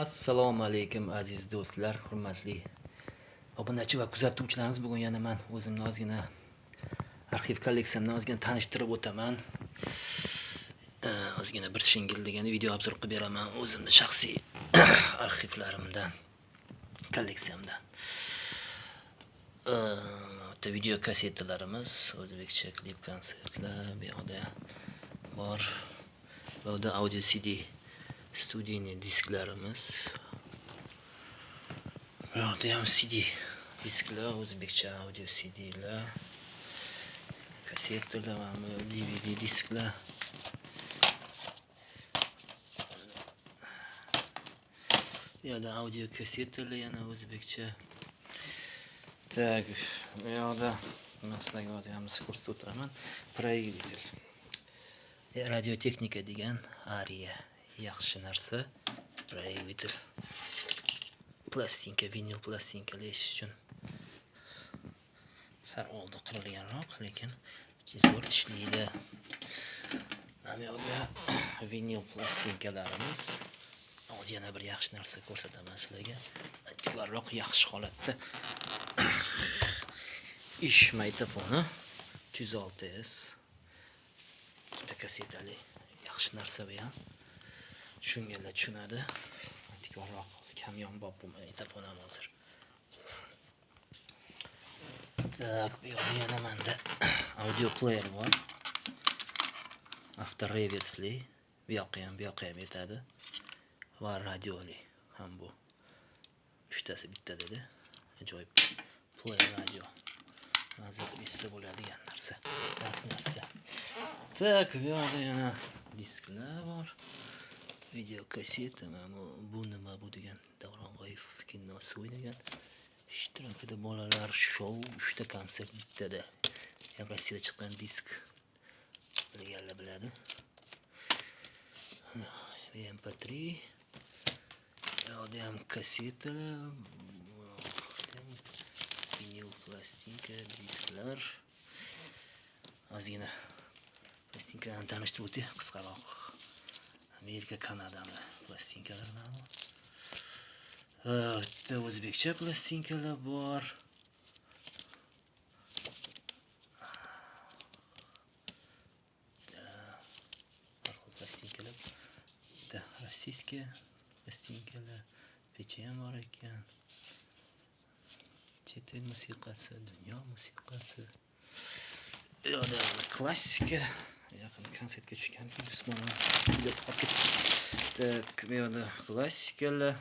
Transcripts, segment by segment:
Assalomu alaykum aziz do'stlar, hurmatli obunachi va kuzatuvchilarimiz. Bugun yana men o'zimni ozgina arxiv kolleksiyamni ozgina tanishtirib o'taman. Ozgina bir shingil degani video obzor qilib beraman o'zimni shaxsiy arxivlarimdan, kolleksiyamdan. Bitta video kassetalarimiz, o'zbekcha klip konsertlar bu yoqda bor. Va bu audio CD studiyniy disklarimiz. Bu yoqda ham CD disklar, o'zbekcha audio CDlar, kassetalar va DVD disklar. Bu yoqda audio kassetalar yana o'zbekcha. Tak, bu yoqda man sizlarga hozir hammasini ko'rsatib o'taman. Проигрыватель. Radiotexnika degan Aria. Yaxshi narsa. Проигрыватель. Plastinka, vinil plastinkalar eshitish uchun. Sal oldi qirilganroq, lekin zo'r ishlaydi. Mana bu yoqda vinil plastinkalarimiz. Hozir yana bir yaxshi narsa ko'rsataman sizlarga. Antikvarroq yaxshi holatda. Ish magnitofoni 306S. Ikkita kassetali. Yaxshi narsa bu ham. Tushunganlar tushunadi. Antikvarroq kamyombop bu magnitofon ham hozir. Tak, bu yoqda yana menda audio player bor. Avtoreversli. Bu yoqqa ham, bu yoqqa ham yetadi. Va radioli ham bu. Uchtasi bittada. Ajoyib player radio. Mazza qilib eshitsa bo'ladigan narsa. Yaxshi narsa. Tak, bu yoqda yana disklar bor. Video kasseta, mana bu nima bu degan Davron G'oyev kinosi o'ynagan. Ishtirokida bolalar shou, 3 ta konsert bittada. Ya Rossiyada chiqqan disk. Bilganlar biladi. MP3. Bu yoqda ham kassetalar, vinil plastinka, disklar. Ozgina plastinkalarni tanishtirib o'tay qisqaroq. Amerika, Kanadani plastinkalar mana bu. Bitta o'zbekcha plastinkalar bor. Har xil plastinkalar. Bitta rossiyskiy plastinkalar, pecha ham bor ekan. Chet el musiqasi, dunyo musiqasi. Bu yoqda klassika. Yaqin konsertga tushgan Usmonov video qolib ketdi. Tak, bu yoqda klassikalar.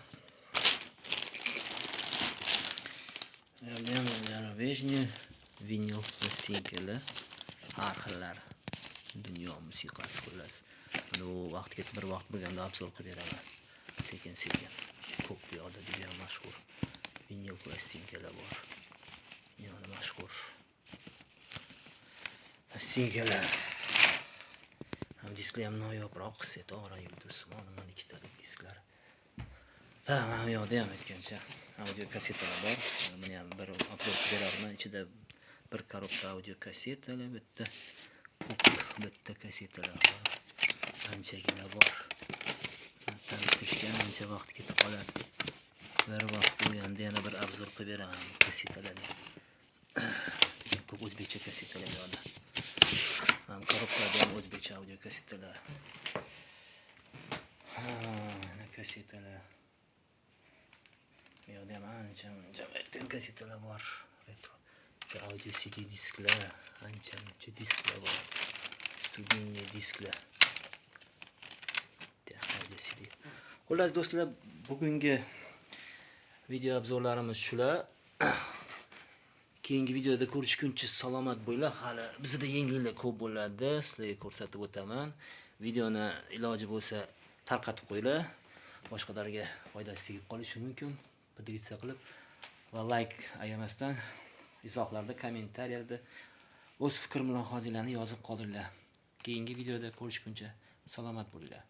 Bu yoqda ham зарубежный vinil plastinkalar, har xillari. Dunyo musiqasi xullas. Mana bu vaqt ketib bir vaqt bo'lganda obzor qilib beraman. Sekin-sekin. Ko'p bu yoqda juda ham mashhur vinil plastinkalar bor. Dunyoda mashhur plastinkalar. Ham disklar ham noyobroq, Setora, Yulduz Usmonova ikkitalik disklar. Ha, mana bu yoqda ham aytgancha audio kassetalar bor. Buni ham bir obzor qilib berarman. Ichida bir korobka audio kassetalar, bitta ko'p bitta kassetalar bor. Anchagina bor. Tanishtirishga ancha vaqt ketib qoladi. Bir vaqt bo'lganda yana bir obzor qilib beraman bu kassetalarni. Ko'p o'zbekcha kassetalar bu yoqda. Ham korobkada ham o'zbekcha audio kassetalar. Ha, mana kassetalar. Bu yoqda ham ancha muncha kassetalar bor. Retro audio CD disklar, ancha muncha disklar bor. Studiyniy disklar. Audio CD. Xullas do'stlar, bugungi video obzorlarimiz shular. Keyingi videoda ko'rishguncha salomat bo'linglar. Hali bizda yangiliklar ko'p bo'ladi, sizlarga ko'rsatib o'taman. Videoni iloji bo'lsa tarqatib qo'yinglar. Boshqalarga foydasi tegib qolishi mumkin. Поделиться qilib va like ayamasdan izohlarda, kommentariyada o'z fikr mulohazalarini yozib qoldiringlar. Keyingi videoda ko'rishguncha salomat bo'linglar.